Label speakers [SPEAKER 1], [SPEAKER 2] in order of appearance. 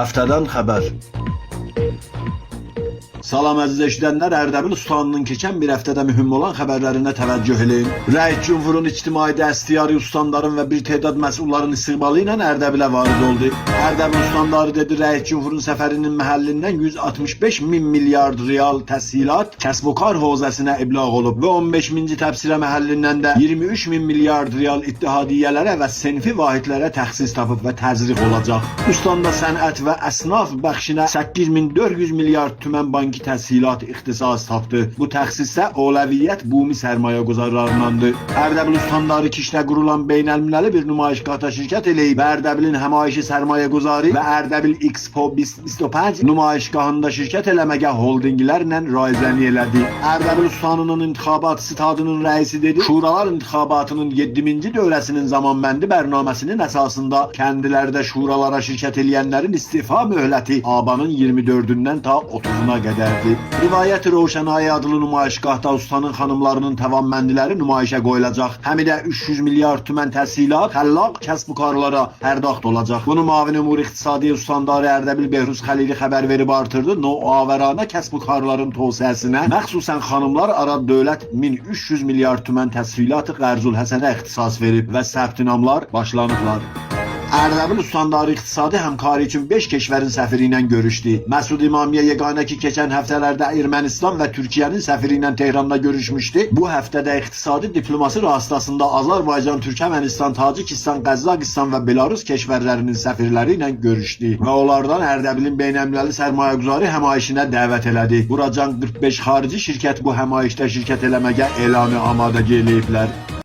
[SPEAKER 1] Həftədən xəbər. Salam əziz eşidənlər, Ərdəbil Ustanının keçən bir həftədə mühüm olan xəbərlərinə təvəccüh eləyin. Rəis Cumhurun ictimai dəstiyarı ustanların və bir tədad məsulların istiqbalı ilə Ərdəbilə varid oldu. Ərdəbil ustanları dedi, Rəis Cumhurun səfərinin məhəllindən 165 min milyard real təsilat kəsb-kar hövzəsinə ibləğ olub və 15-ci təbsirə məhəllindən də 23 min milyard real ittihadiyyələrə və sinfi vahidlərə təxsis tapıb və təzriq olacaq. Ustandə sənət və əsnaf bəxşinə 8400 milyard tümən banki təsilat ixtisas tapdı. Bu təxsisdə ələviyyət bumi sərmayə güzarlarındandır. Ərdəbil ustanları Kişdə qurulan beynəlmiləli bir nümayişgahda şirkət eləyib və Ərdəbilin həmayişi sərmayə güzarı və Ərdəbil Expo 2025 nümayişgahında şirkət eləməyə holdinglərlə rayzəni elədi. Ərdəbil ustanının intixabat stadının rəisi dedi, Şuralar intixabatının 7-ci dövrəsinin zamanbəndi bərnaməsinin əsasında kəndlərdə şuralara şirkət eləyənlərin istifa möhləti abanın 24-ündən ta 30-una qədərdir. Rivayət Roşənayı adlı nümayişgahda ustanın xanımlarının təvanməndiləri nümayişə qoyulacaq. Həm də 300 milyard tümən təsilat xəllaq kəsb-karlara pərdaxt olacaq. Bunu Mavin Ümur İqtisadi Ustandarı Ərdəbil Behruz Xəlili xəbər verib artırdı. Noavarana kəsb-karların tövsiyəsinə məxsusən xanımlar ara dövlət 1300 milyard tümən təsilatı qərzul həsənə ixtisas verib və səbtinamlar başlanıblar. Ərdəbil Ustandarı iqtisadi həmkarı üçün 5 keşvərin səfiri ilə görüşdü. Məsud İmamiyə yeganə ki, keçən həftələrdə Ermənistan və Türkiyənin səfiri ilə Tehranda görüşmüşdü. Bu həftədə iqtisadi diplomasi vasitəsində Azərbaycan, Türkmənistan, Tacikistan, Qəzaqistan və Belarus keşvərlərinin səfirləri ilə görüşdü və onlardan Ərdəbilin beynəlmiləli sərmayəguzarı həmayişinə dəvət elədi. Buracan 45 xarici şirkət bu həmayişdə şirkət eləməyə elanı amadəgi eləyiblər.